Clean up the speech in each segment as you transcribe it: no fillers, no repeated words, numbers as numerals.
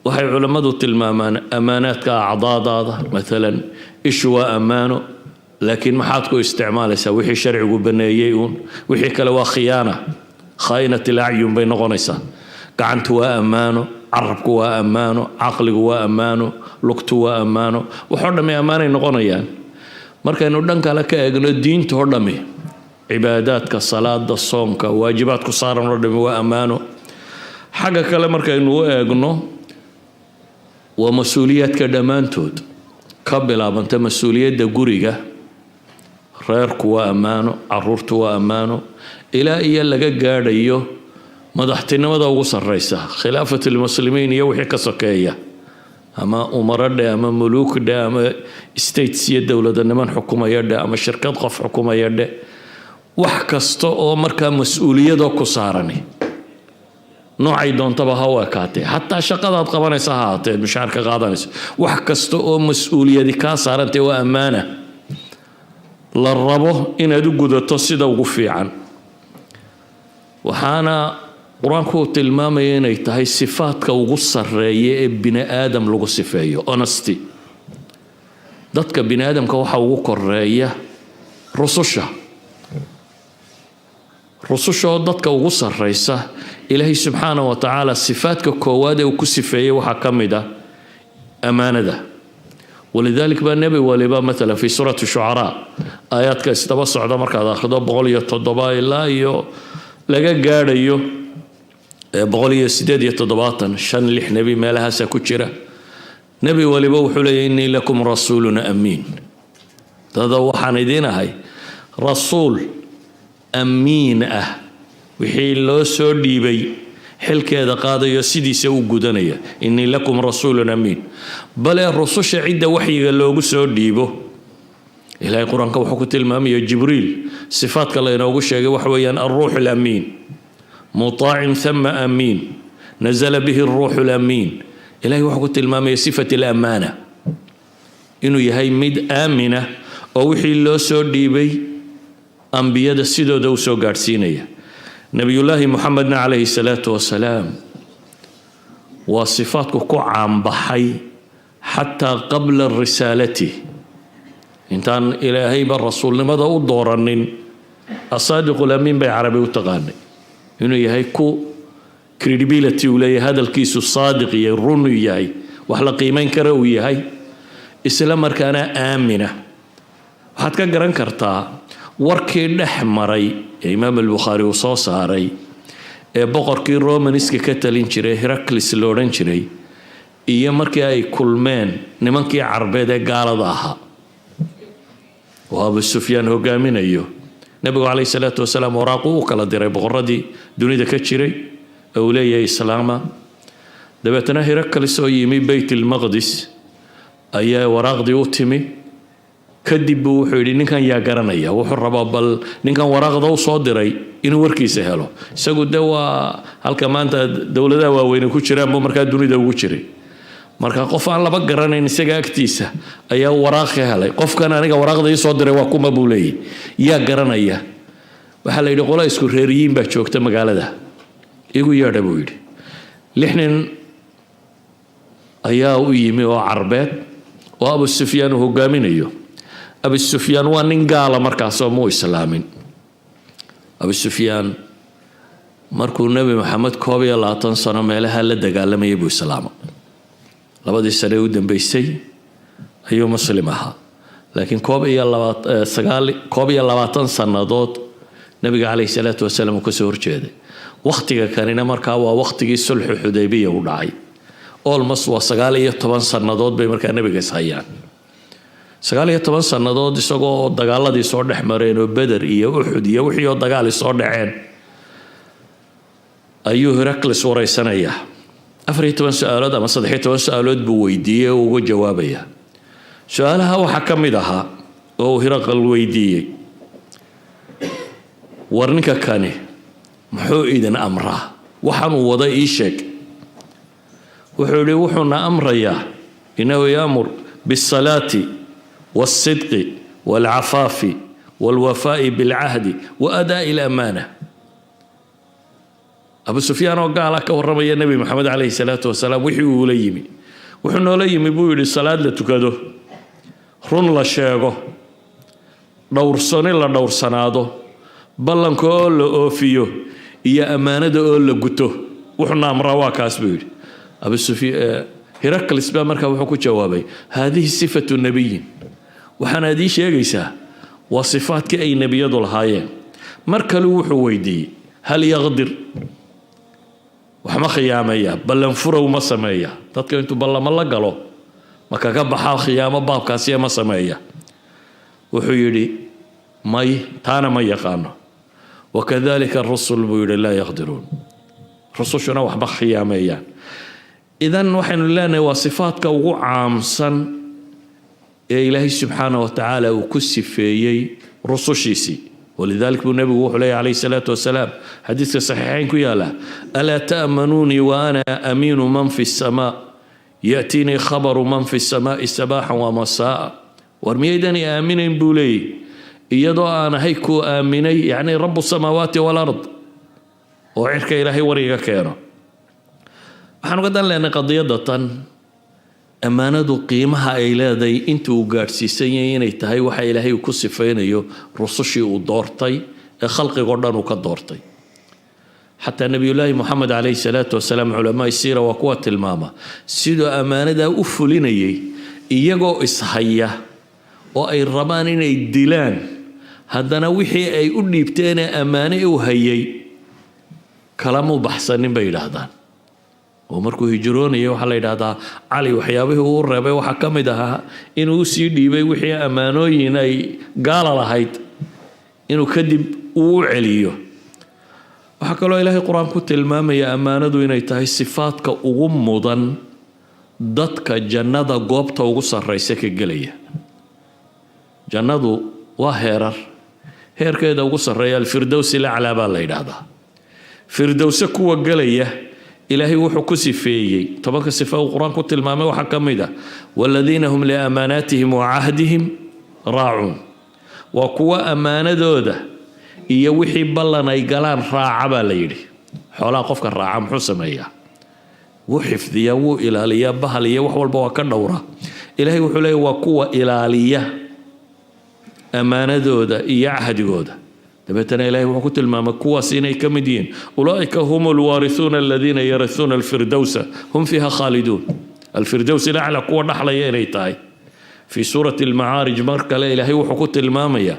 Waxay culammadu tilmaamaan ammaanaadka acdaadaada. Maalan, ishu waa ammaano, laakiin maxaad ku isticmaalaysaa? Wixii sharcigu baneeyey uun. Wixii kale waa khiyaana, خائنة الأعين bay noqonaysaa. Gacantu waa ammaano, carabku waa ammaano, caqligu waa ammaano, lugtu waa ammaano. Waxoo dhammi ammaanay noqonayaan. Markaynu dhan kale ka eegno, diinta oo dhammi, cibaadaadka, salaada, soomka, waajibaadku saaran oo dhammi waa ammaano. Xagga kale markaynu u eegno, waa mas-uuliyaadka dhammaantood, ka bilaabanta mas-uuliyadda guriga, reerku waa ammaano, caruurtu waa ammaano, ilaa iyo laga gaadhayo madaxtinimada ugu sarreysa, خلافة المسلمين iyo wixii ka sokeeya, ama umaro dheh, ama muluuk dheh, ama states iyo dowlada niman xukumaya dheh, ama shirkad qof xukumaya dheh. Wax kasta oo markaa mas-uuliyadoo ku saarani, noocay doontaba ha u ekaatee, xataa shaqadaad qabanaysa ha ahaatee, mushaarka qaadanayso, wax kasta oo mas-uuliyadi kaa saarantay waa ammaana la rabo inaad u gudato sida ugu fiican. Waxaana Qur-aanku uu tilmaamaya inay tahay sifaadka ugu sarreeya ee bini aadam lagu sifeeyo, honesty. Dadka bini aadamka waxa ugu koreeya rususha. Rususha oo dadka ugu sarreysa, Ilaahay subxaana wa tacaala sifaadka koowaad ee uu ku sifeeyey waxaa ka mid ah ammaanada. ولذلك baa nebi waliba, maalan في سورة الشعراء, aayaadka isdaba socda markaad akhrido, 107 ilaa iyo laga gaadhayo 178, shan lix nebi meelahaasaa ku jira. Nebi waliba wuxuu leeyahy: إني لكم رسول أمين. Dada, waxaan idiin ahay rasuul amiin ah, wixii loo soo dhiibay xilkeeda qaadayo, sidiisa u gudanaya. إني لكم رسول أمين. Bale rususha cidda waxyiga loogu soo dhiibo, Ilaahay Qur-aanka wuxuu ku tilmaamaya Jibriil, sifaadka laynoogu sheegay waxa weeyaan الروح الأمين، مطاع ثم أمين، نزل به الروح الأمين. Ilahay wuxuu ku tilmaamaya صفة الأمانة, inuu yahay mid aamina oo wixii loo soo dhiibay ambiyada sidooda u soo gaadhsiinaya. Nebiyullaahi Muxamedna calayhi salaatu wasalaam waa sifaadku ku caanbaxay xataa qabla risaalati, intaan Ilaahayba rasuulnimada u dooranin. الصادق الأمين bay Carabi u taqaanay, inuu yahay ku credibility uu leeyahay, hadalkiisu saadiq iyo run uu yahay, wax la qiimayn kara uu yahay, isla markaana aamina. Waxaad ka garan kartaa warkii dhex maray ee Imaam Albukhaari uu soo saaray ee boqorkii Romaniska ka talin jiray, Heraclis la odhan jiray, iyo markii ay kulmeen nimankii Carbeed ee gaalada ahaa oo Abu Sufyaan hogaaminayo. Nebigu calayhi salaatu wasalaam waraaqu u kala diray boqoradii dunida ka jiray ee uu leeyahay islaama. Dabeetana Heraclis oo yimi Beyt ilmaqdis ayaa waraaqdii u timi. Kadib buu wuxuu yidhi: "Ninkan yaa garanaya?" Wuxuu rabaa bal ninkan waraaqda u soo diray inuu warkiisa helo. Isagu de waa halka maanta dowladaha waaweyne ku jiraan buu markaa dunida ugu jiray. Marka qof aan laba garanayn isaga agtiisa ayaa waraaq ka helay. "Qofkan aniga waraaqda ii soo diray waa kuma?" buu leeyahy. "Yaa garanaya?" Waxaa la yidhi: "Qola isku reeriyiin baa joogta magaalada, igu yeedha," buu yidhi. Lix nin ayaa u yimi oo Carbeed oo Abu Sufyaan uu hogaaminayo. Abu Sufyaan waa nin gaala markaasoo muu islaamin. Abu Sufyaan markuu Nebi Maxamed 21 sano meelaha la dagaalamayay buu islaamay. 2dii sane u dambeysay ayuu Muslim ahaa, laakiin 21 sannadood Nebiga calayhi salaatu wasalaam uu kasoo horjeeday. Wakhtiga kanina markaa waa wakhtigii sulxu Xudaybiya u dhacay. Almost waa 19 sannadood bay markaa nebiga is hayaan. 19 sannadood isagoo dagaaladii soo dhex mareen oo Beder iyo Uxud iyo wixii oo dagaali soo dhaceen ayuu Heracles wareysanayaa. 14 su-aalood ama 13 su-aalood buu weydiiyey oo uga jawaabaya. Su-aalaha waxaa ka mid ahaa oo uu Hiraqal weydiiyey: "War, ninka kani muxuu idin amraa? Waxaan uu wada ii sheeg." Wuxuu yidhi: "Wuxuuna amrayaa إنه يأمر بالصلاة والصدق والعفاف والوفاء بالعهد وأداء الأمانة." Abu Sufyaan oo gaala ka warramaya Nebi Maxamed calayhi salaatu wasalaam wixii uu ula yimi. Wuxuu noola yimi, buu yidhi, salaad la tukado, run la sheego, dhowrsoni la dhowrsanaado, ballanka oo la oofiyo iyo ammaanada oo la guto. Wuxuuna amraa waa kaas, buu yidhi Abu Sufyaan. Heracles baa markaa wuxuu ku jawaabay: "هذه صفة نبي." Waxaanaad ii sheegaysaa waa sifaadkii ay nebiyadu lahaayeen. Mar kale wuxuu weydiiyey: "هل يغدر?" Wax ma khiyaamaya? Ballan furow ma sameeya? Dadka intuu ballamo la galo ma kaga baxaa? Khiyaamo baabkaasiya ma sameeya? Wuxuu yidhi: "May, taana ma yaqaano." "وكذلك الرسل," buu yidhi, "لا يغدرون." Rusushuna waxba khiyaameeyaan. Idan waxaynu leenahay waa sifaadka ugu caamsan ee Ilaahay subxaana wa tacaala uu ku sifeeyey rusushiisii. ولذلك buu nebigu wuxuu leeyahy calayhi salaatu wasalaam, xadiiska saxiixayn ku yaala: "ألا تأمنوني وأنا أمين من في السماء، يأتيني خبر من في السماء صباحا ومساء." War miyaydani aaminayn, buu leeyahy, iyadoo aan ahay kuu aaminay, yacni رب السماوات والأرض, oo cirka Ilaahay wariga keeno? Waxaan uga dan leenay qadiyadda tan ammaanadu qiimaha ay leedahay inta uu gaadhsiisan yahay, inay tahay waxa Ilaahay uu ku sifaynayo rusushii uu doortay ee khalqigoo dhan uu ka doortay. Xataa Nebiyullaahi Moxamed calayhi salaatu wasalaam, culamaa siira waa kuwa tilmaama siduu ammaanadaa u fulinayay, iyagoo ishaya oo ay rabaan inay dilaan, haddana wixii ay u dhiibteenee ammaane u hayay kalamuu baxsanin, bay yidhaahdaan. Oo markuu hijroonayay, waxaa la yidhaahdaa Cali waxyaabihii uu reebay waxaa ka mid ahaa inuu usii dhiibay wixii ammaanooyin ay gaala lahayd inuu kadib uu u celiyo. Waxaa kaloo Ilaahay Qur-aan ku tilmaamaya ammaanadu inay tahay sifaadka ugu mudan dadka jannada goobta ugu sarraysa ka gelaya. Jannadu waa heerar, heerkeeda ugu sarreeya الفردوس الأعلى baa la yidhaahdaa. Firdowse kuwa gelaya Ilaahay wuxuu ku sifeeyey 10-ka sifa uu Qur-aan ku tilmaamay waxaa ka mid ah "والذين هم لأماناتهم وعهدهم راعون." Waa kuwa ammaanadooda iyo wixii ballan ay galaan raaca, baa la yidhi. Xoolaha qofka raaca muxuu sameeyaa? Wuu xifdiyaa, wuu ilaaliyaa, bahal iyo wax walba waa ka dhowra. Ilaahay wuxuu leeyahy waa kuwa ilaaliya ammaanadooda iyo cahdigooda. Dabeetana Ilahay wuxuu ku tilmaamay kuwaas inay ka mid yihiin "أولئك هم الوارثون الذين يرثون الفردوس هم فيها خالدون." الفردوس الأعلى kuwa dhaxlaya inay tahay. في سورة المعارج mar kale Ilaahay wuxuu ku tilmaamayaa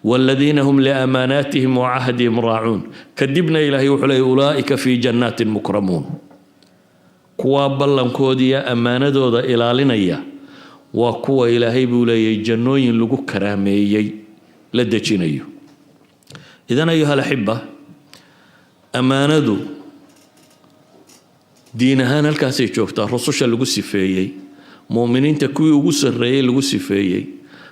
"والذين هم لأماناتهم وعهدهم راعون." Kadibna Ilaahay wuxuu leeyahy "أولئك في جنات مكرمون." Kuwa ballankooda iyo ammaanadooda ilaalinaya waa kuwa Ilaahay, buu leeyahay, jannooyin lagu karaameeyey la dejinayo. إذن أيها الأحبة, ammaanadu diin ahaan halkaasay joogtaa. Rususha lagu sifeeyey, mu'miniinta kuwii ugu sarreeyey lagu sifeeyey,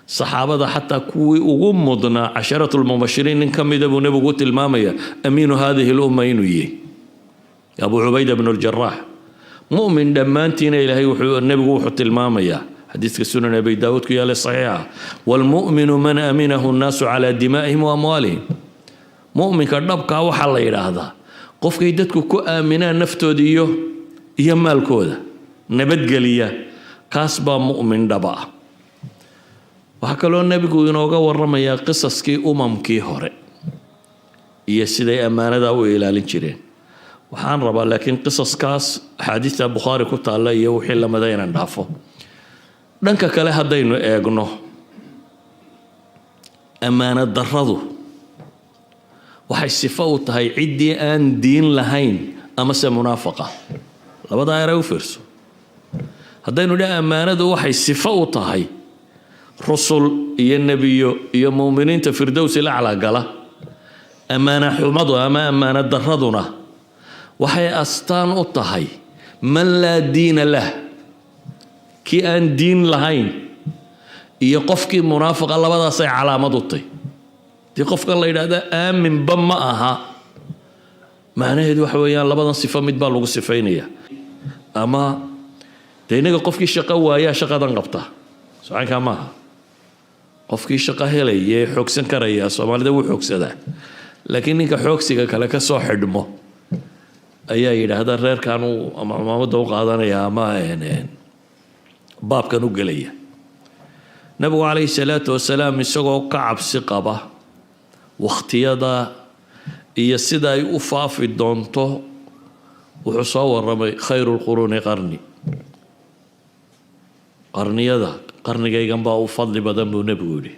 saxaabada xataa kuwii ugu mudnaa, عشرة المبشرين nin ka mida buu nebigu u tilmaamaya أمين هذه الأمة inuu yihi, Abu Cubayda bnu Ljaraax. Mu'min dhammaantiina Ilaahay wuxuu, nebigu wuxuu tilmaamayaa xadiiska Sunan Abi Daawuud ku yaallay saxiixa: "والمؤمن من أمنه الناس على دمائهم وأموالهم." Mu'minka dhabkaa waxaa la yidhaahdaa qofkay dadku ku aaminaan naftooda iyo maalkooda, nabadgeliya, kaas baa mu'min dhaba ah. Waxaa kaloo nebigu inooga waramayaa qisaskii umamkii hore iyo siday ammaanada u ilaalin jireen. Waxaan rabaa laakiin qisaskaas axaadiista Bukhaari ku taalla iyo wixii lamida inaan dhaafo. Dhanka kale haddaynu eegno, ammaano darradu waxay sifo u tahay ciddii aan diin lahayn amase munaafaqa. Labadaa eray u fiirso. Haddaynu dha ammaanadu waxay sifo u tahay rusul iyo nebiyo iyo muuminiinta firdowsi lacla gala, ammaana xumadu ama ammaano darraduna waxay astaan u tahay من لا دين له, kii aan diin lahayn iyo qofkii munaafiqa. Labadaasay calaamad u tahy. Dii qofkan la yidhaahda aaminba ma aha, macnaheedu waxa weeyaan labadan sifo mid baa lagu sifaynaya. Ama dee innaga qofkii shaqo waayaa shaqadan qabta, socankaa maaha. Qofkii shaqo helaya ee xoogsan karaya, Soomaalida wuu xoogsadaa, laakiin ninka xoogsiga kale ka soo xidhmo. Ayaa yidhaahda reerkan uu ama cumaamadda u qaadanaya ama baabkan u gelaya. Nabigu calayhi salaatu wasalaam isagoo ka cabsi qaba wakhtiyada iyo sida ay u faafi doonto, wuxuu soo waramay: خير القرون قرني. Qarniyada qarnigaygan baa u fadli badan buu nebigu yidhi.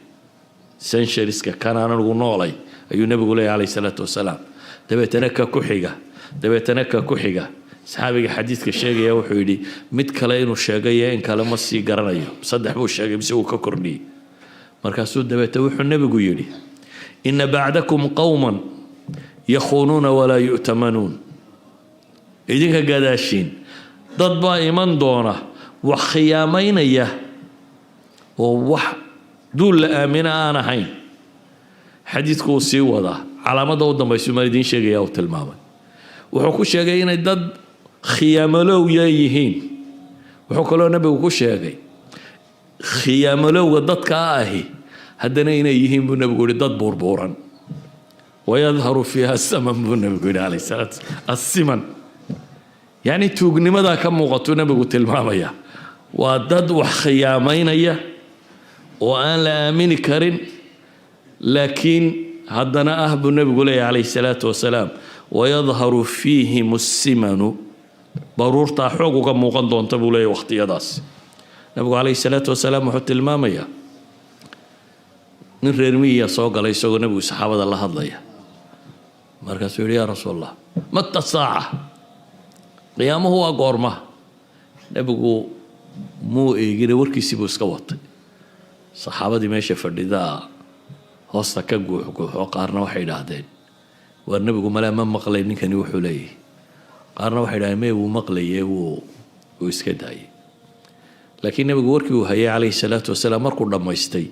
Centuries-ka kanaan anigu noolay ayuu nebigu leeyahy calayhi salaatu wasalaam. Dabeetana ka ku xiga, dabeetana ka ku xiga. Saxaabiga xadiidka sheegaya wuxuu yidhi mid kale inuu sheegay in kale ma sii garanayo, saddex buu sheegay mise uu ka kordhiyey. Markaasuu dabeete wuxuu nebigu yidhi: إن بعدكم قوما يخونون ولا يؤتمنون. Idinka gadaashiin dad baa iman doona wax khiyaamaynaya oo wax duul la aamina aan ahayn. Xadiidku uu sii wadaa, calaamadda u dambaysu maan idiin sheegaya uu tilmaamay. Wuxuu ku sheegay inay dad khiyaamalowya yihiin. Wuxuu kaloo nebigu ku sheegay khiyaamalowga dadkaa ahi haddana inay yihiin buu nebigu yihi dad buurbuuran. ويظهر فيها السمن buu nebigu yidhi calayhi salaatu. السمن yacni tuugnimadaa ka muuqatuu nebigu tilmaamaya. Waa dad wax khiyaamaynaya oo aan la aamini karin, laakiin haddana ah buu nebigu leeyahy calayhi salaatu wasalaam: ويظهر فيهم السمن. Baruurtaa xoog uga muuqan doonta buu leeyahy wakhtiyadaas. Nebigu calayhi salaatu wasalaam wuxuu tilmaamayaa nin reer miyiya soo galay isagoo nebigu saxaabada la hadlaya. Markaasuu yidhi: يا رسول الله، متى الساعة؟ Qiyaamuhu waa goorma? Nebigu muu eegine, warkiisii buu iska watay. Saxaabadii meesha fadhidaa hoosta ka guuxguuxo. Qaarna waxay idhaahdeen: "Waar, nebigu malaa ma maqlay ninkani wuxuu leeyahay." Qaarna waxay idhahdeen: "Mee, wuu maqlaye, wuu iska daayay." Laakiin nebigu warkii uu hayay calayhi salaatu wasalaam markuu dhammaystay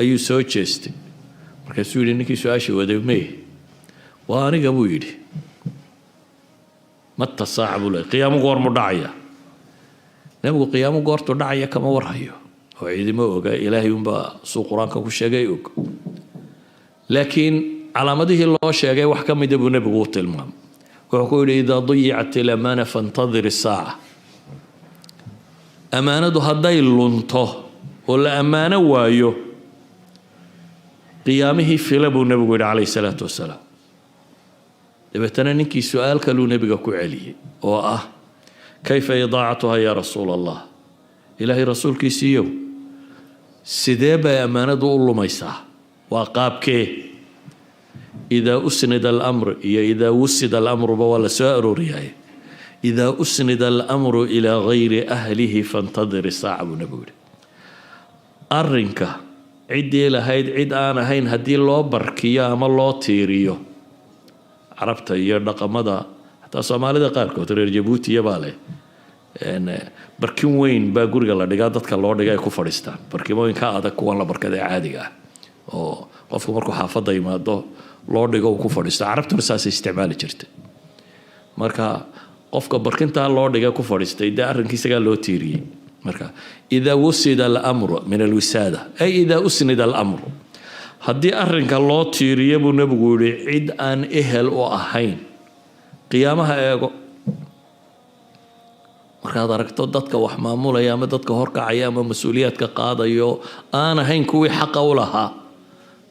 ayuu soo jeestay. Markaasuu yidhi: "Ninkii su-aashii waday mee?" "Waa aniga," buu yidhi. متى الساعة buu leeyay, qiyaamu goormu dhacaya? Nebigu qiyaamu goortuu dhacaya kama warhayo oo ciidimo oga, Ilaahay unbaa suu Qur-aanka ku sheegay og. Laakiin calaamadihii loo sheegay wax ka mida buu nebigu u tilmaamay. Wuxuu ku yidhi: إذا ضيعت الأمانة فانتظر الساعة. Ammaanadu hadday lunto oo la ammaano waayo, qiyaamihii fila buu nebigu yidhi calayhi salaatu wasalaam. Dabeetana ninkii su-aal kaluu nebiga ku celiyey oo ah: كيف إضاعتها يا رسول الله؟ Ilaahay rasuulkiisiiyow, sidee bay ammaanadu u lumaysaa? Waa qaabkee? إذا أسند الأمر iyo إذا وسد الأمر ba waa la soo arooriyaay. إذا أسند الأمر إلى غير أهله فانتظر الساعة buu nebigu yidhi. Arrinka ciddii lahayd cid aan ahayn haddii loo barkiyo ama loo tiiriyo. Carabta iyo dhaqamada, xataa Soomaalida qaarkood, reer Jabuutiya baa leh barkin weyn baa guriga la dhigaa, dadka loo dhiga ay ku fadhiistaan, barkimooyin ka adag kuwan la barkada ee caadiga ah oo qofku markuu xaafadda yimaado loo dhigo uu ku fadhiisto. Carabtuna saasay isticmaali jirtay. Marka qofka barkintaa loo dhiga ku fadhiistay, dee arrinkiisagaa loo tiiriyey. Marka إذا وسد الأمر، من الوسادة، أي إذا أسند الأمر, haddii arrinka loo tiiriyo buu nebigu yihi cid aan ehel u ahayn, qiyaamaha eego. Markaad aragto dadka wax maamulaya ama dadka horkacaya ama mas-uuliyaadka qaadayo aan ahayn kuwii xaqa u lahaa,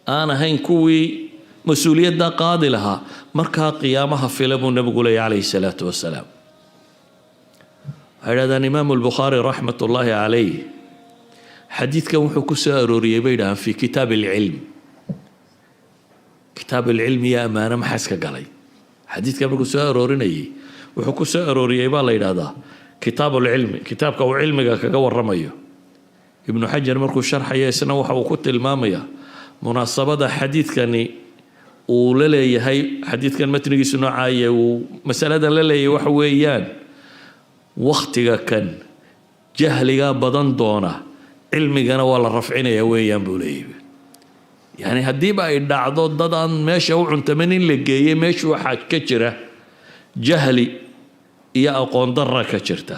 aan ahayn kuwii mas-uuliyadda qaadi lahaa, markaa qiyaamaha fila buu nebigu leeyahy calayhi salaatu wasalaam. Waxay idhahdaan Imaamu Albukhaari raxmat ullaahi calayh xadiidkan wuxuu ku soo arooriyey, bay idhahaan, في كتاب العلم. كتاب العلم iyo ammaano maxaa iska galay? Xadiidkan markuu soo aroorinayay wuxuu ku soo arooriyey baa la yidhahdaa كتاب العلم, kitaabka uu cilmiga kaga waramayo. Ibnu Xajar markuu sharxaya isna waxa uu ku tilmaamayaa munaasabada xadiidkani uu la leeyahay, xadiidkan matnigiisu noocaaya uu masaladan la leeyahay. Waxa weeyaan wakhtiga kan jahligaa badan doona, cilmigana waa la rafcinaya weeyaan buu leeyahay. Yani haddiiba ay dhacdo dad aan meesha u cuntamin in la geeyey meeshu, waxaa ka jira jahli iyo aqoon darra ka jirta.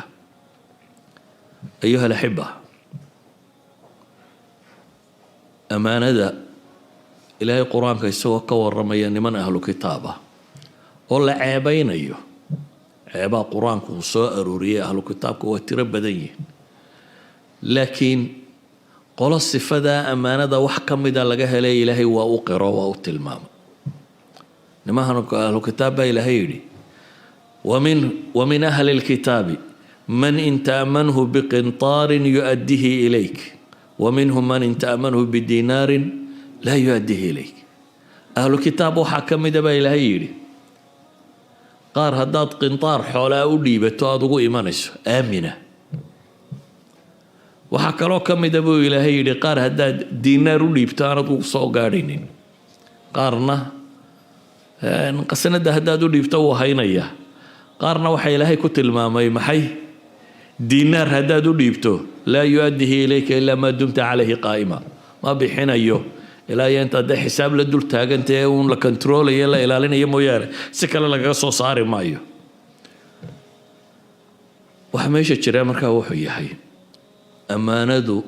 أيها الأحبة, ammaanada Ilaahay Qur-aanka isagoo ka waramaya niman ahlu kitaab ah oo la ceebaynayo. Ceebaha Qur-aanku uu soo arooriyey ahlu kitaabka waa tiro badan yihin, laakiin qolo sifadaa ammaanada wax ka mida laga helay Ilaahay waa u qiro, waa u tilmaamay. Nimahan ahlu kitaab baa Ilaahay yidhi: ومن أهل الكتاب من إن تأمنه بقنطار يؤده إليك ومنهم من إن تأمنه بدينار لا يؤده إليك. Ahlu kitaab waxaa ka mida baa Ilaahay yidhi qaar haddaad qintaar xoolaa u dhiibato aada ugu imanayso aamina. Waxaa kaloo ka mida buu Ilaahay yidhi qaar haddaad diinaar u dhiibto aanad ugu soo gaadhaynin. Qaarna qasanada haddaad u dhiibto wuu haynayaa. Qaarna waxaa Ilaahay ku tilmaamay maxay? Diinaar haddaad u dhiibto لا يؤده إليك إلا ما دمت عليه قائما, ma bixinayo ilaa iyo intaad dee xisaab la dul taagantae uun la controlayo, la ilaalinayo mooyaane, si kale lagaga soo saari maayo. Waxa meesha jira markaa wuxuu yahay, ammaanadu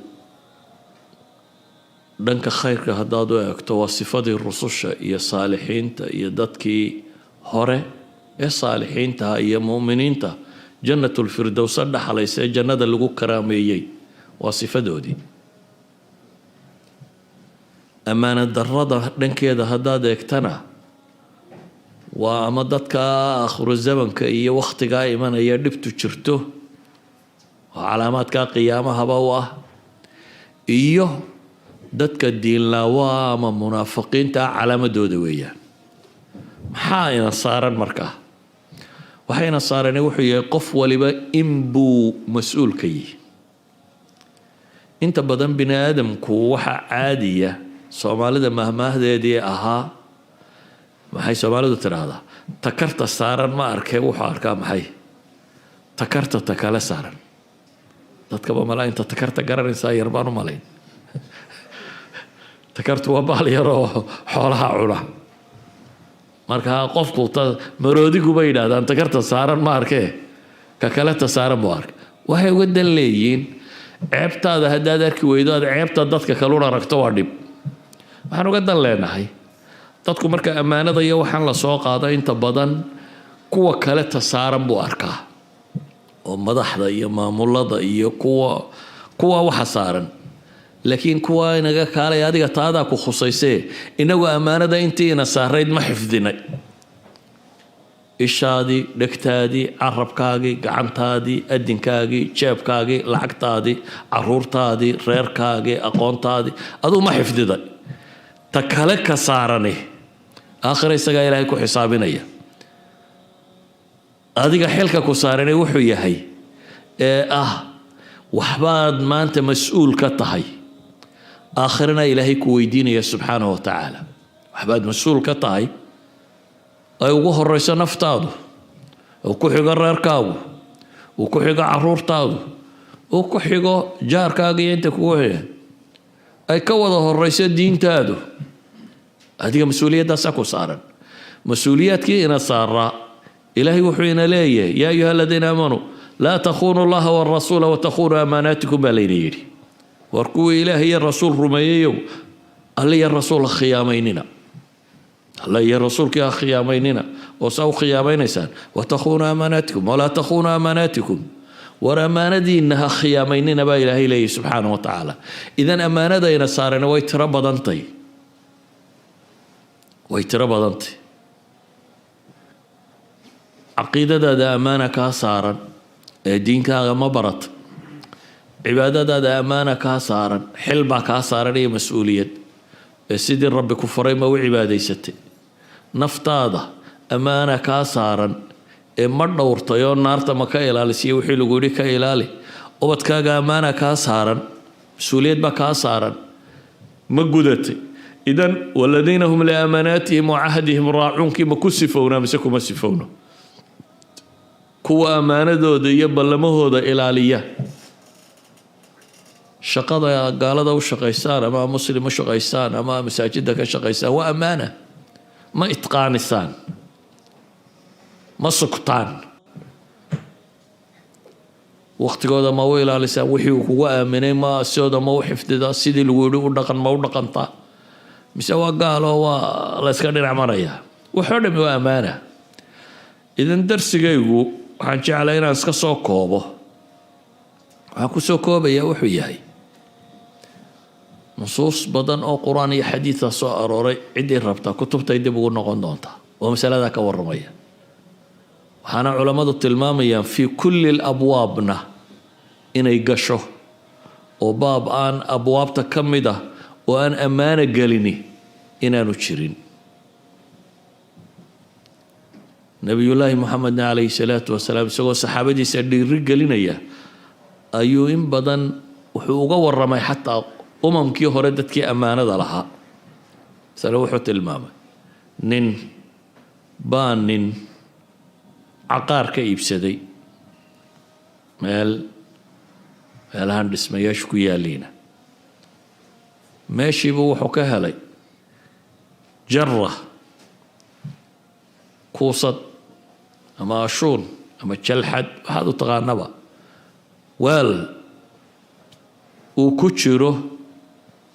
dhanka khayrka haddaad u eegto waa sifadii rususha iyo saalixiinta iyo dadkii hore ee saalixiintaha iyo mu'miniinta Jannatulfirdowsa dhaxlaysa ee jannada lagu karaameeyey, waa sifadoodii. Ammaano darrada dhankeeda haddaad eegtana waa ama dadka aakhiru zamanka iyo wakhtigaa imanaya dhibtu jirto oo calaamaadka qiyaamahaba u ah, iyo dadka diinlaawa ama munaafiqiinta ah calaamadooda weeyaan. Maxaa ina saaran markaa? Waxayna saarani wuxuu yahay, qof waliba inbuu mas-uul ka yihi. Inta badan bini aadamku waxa caadiya Soomaalida mahmaahdeedii ahaa, maxay Soomaalidu tidhaahdaa? Takarta saaran ma arkee, wuxuu arkaa maxay? Takarta ta kale saaran. Dadkaba malaa inta takarta garanaysaa yar baan u malayn. Takartu waa bahal yaroo xoolaha cuna. Marka qofku ta maroodigu bay yidhahdaan takarta saaran ma arkee, ka kale ta saaran buu arkay. Waxay uga dan leeyihiin, ceebtaada haddaad arki weydo, aad ceebta dadka kaluna aragto, waa dhib. Waxaan uga dan leenahay, dadku marka ammaanada iyo waxaan la soo qaado, inta badan kuwa kale ta saaran buu arkaa, oo madaxda iyo maamulada iyo kuwa waxa saaran. Laakiin kuwa inaga kaalay, adiga taadaa ku khusaysee, inagu ammaanada intii ina saarayd ma xifdinay? Ishaadii, dhegtaadii, carabkaagii, gacantaadii, adinkaagii, jeebkaagii, lacagtaadii, caruurtaadii, reerkaagii, aqoontaadii, aduu ma xifdiday? Ta kale ka saarani aakhira isagaa Ilaahay ku xisaabinaya. Adiga xilka ku saarani wuxuu yahay ee ah waxbaad maanta mas-uul ka tahay, aakhirana Ilaahay ku weydiinaya subxaanahu wa tacaala. Waxbaad mas-uul ka tahay, ay ugu horeyso naftaadu, uu ku xigo reerkaagu, uu ku xigo caruurtaadu, uu ku xigo jaarkaaga iyo inta kugu xiga, ay ka wada horeyso diintaadu. Adiga mas-uuliyaddaasaa ku saaran. Mas-uuliyaadkii ina saaraa, Ilaahay wuxuu ina leeyahay: يا أيها الذين آمنوا لا تخونوا الله والرسول وتخونوا أماناتكم baa layna yidhi. War kuwii Ilaahay iyo rasuul rumeeyeyow, Alle iyo rasuul ha khiyaamaynina, Alle iyo rasuulkii ha khiyaamaynina. Oo saa u khiyaamaynaysaan? وتخونوا أماناتكم، ولا تخونوا أماناتكم. War ammaanadiinna ha khiyaamaynina baa Ilaahay leeyahy subxaana wa tacaala. Idan ammaanadayna saarana way tiro badantay, way tiro badantay. Caqiidadaada ammaana kaa saaran ee diinkaaga ma barata. Cibaadadaada ammaana kaa saaran, xil baa kaa saaran iyo mas-uuliyad, ee sidii Rabbi ku faray ma u cibaadaysatay? Naftaada ammaana kaa saaran ee ma dhowrtay oo naarta ma ka ilaalisiyo wixii lagu yidhi ka ilaali? Ubadkaaga ammaana kaa saaran, mas-uuliyad baa kaa saaran, ma gudatay? Idan والذين هم لأماناتهم وعهدهم راعون kii ma ku sifownaa mise kuma sifowno? Kuwa ammaanadooda iyo ballamahooda ilaaliya. Shaqada gaalada u shaqaysaan ama muslim u shaqaysaan ama masaajida ka shaqaysaan waa ammaana. Ma itqaanisaan? Ma sugtaan? Waqtigooda ma u ilaalisaan? Wixii uu kugu aaminay ma sidooda ma u xifdidaa? Sidii lagu yidhi u dhaqan ma u dhaqantaa, mise waa gaalo, waa la yska dhinac marayaa? Waxoo dhami waa ammaana. Idan darsigaygu Waxaan jeclay inaan iska soo koobo. Waxaan ku soo koobayaa wuxuu yahay nusuus badan oo Qur-aan iyo xadiida soo arooray. Ciddii rabtaa kutubtay dib ugu noqon doontaa oo masaladaa ka warramaya. Waxaana culammadu tilmaamayaan في كل الأبواب-na inay gasho, oo baab aan abwaabta ka mid ah oo aan ammaano gelini inaanu jirin. Nebiyullaahi Moxamedna عليه الصلاة والسلام, isagoo saxaabadiisa dhiiri gelinaya, ayuu in badan wuxuu uga warramay xataa umamkii hore dadkii ammaanada lahaa. Masale wuxuu tilmaamay nin baa nin caqaar ka iibsaday meel meelahan dhismayaashu ku yaaliina. Meeshiibuu wuxuu ka helay jara, kuusad ama ashuun ama jalxad, waxaad u taqaanaba, weel uu ku jiro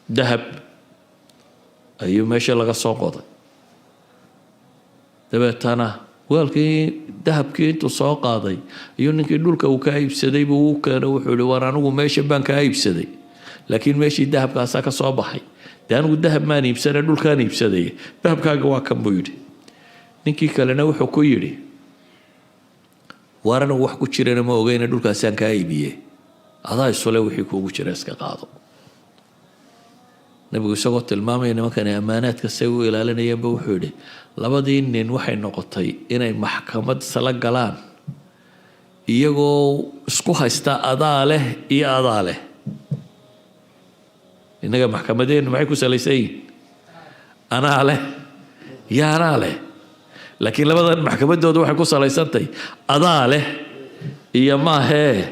dahab ayuu meesha laga soo qoday. Dabeetana weelkii dahabkii intuu soo qaaday ayuu ninkii dhulka uu kaa iibsaday buu u keeno. Wuxuu yihi: "War, anigu meesha baan kaa iibsaday, laakiin meeshii dahabkaasaa ka soo baxay. Dee anigu dahab maan iibsane, dhulkaan iibsaday. Dahabkaaga waa kan," buu yidhi. Ninkii kalena wuxuu ku yidhi: "Waar, anigu wax ku jirana ma ogeyna, dhulkaasaan kaa iibiye, adaa isule, wixii kuugu jira iska qaado." Nabigu isagoo tilmaamaya nimankani ammaanaadka say u ilaalinayeenba, wuxuu yidhi labadii nin waxay noqotay inay maxkamad isla galaan, iyagoo isku haysta adaa leh iyo adaa leh. Innaga maxkamadeennu maxay ku salaysan yihin? Anaa leh iyo anaa leh. Laakiin labadan maxkamadooda waxay ku salaysantahay adaa leh iyo maahee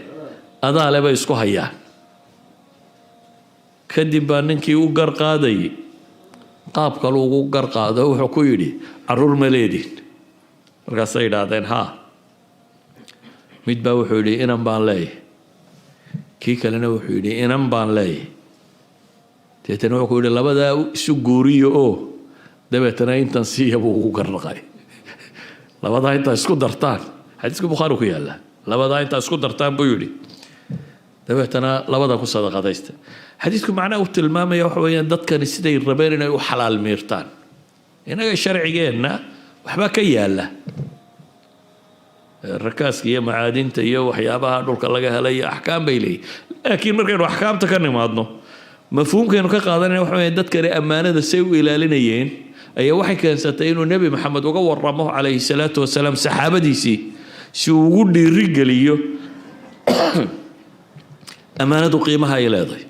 adaa leh bay isku hayaan. Kadib baa ninkii u gar qaadayay qaab kalu ugu gar qaado. Wuxuu ku yidhi: "Caruur ma leedin?" Markaasay yidhaahdeen: "Haa." Mid baa wuxuu yidhi: "Inan baan leeyahay." Kii kalena wuxuu yidhi: "Inan baan leeyahay." Deetana wuxuu ku yidhi: "Labadaa isu guuriyo oo dabeetana intan siiya," buu ugu garnaqay. "Labadaa intaa isku dartaan," xadiiska Bukhaari ku yaalla, "labadaa intaa isku dartaan," buu yidhi, "dabeetana labada ku sadaqadaysta." Xadiisku macnaha uu tilmaamaya waxa weeyaan dadkani siday rabeen inay u xalaal miirtaan. Innaga sharcigeenna waxbaa ka yaalla rakaaska iyo macaadinta iyo waxyaabaha dhulka laga helay iyo axkaam bay leeyihin. Laakiin markaynu axkaamta ka nimaadno, mafhuumkaynu ka qaadanayna waxa weeyaan dadkani ammaanada say u ilaalinayeen ayaa waxay keensatay inuu Nebi Maxamed uga waramo عليه الصلاة والسلام saxaabadiisii, si uu ugu dhiirigeliyo ammaanadu qiimaha ay leedahay.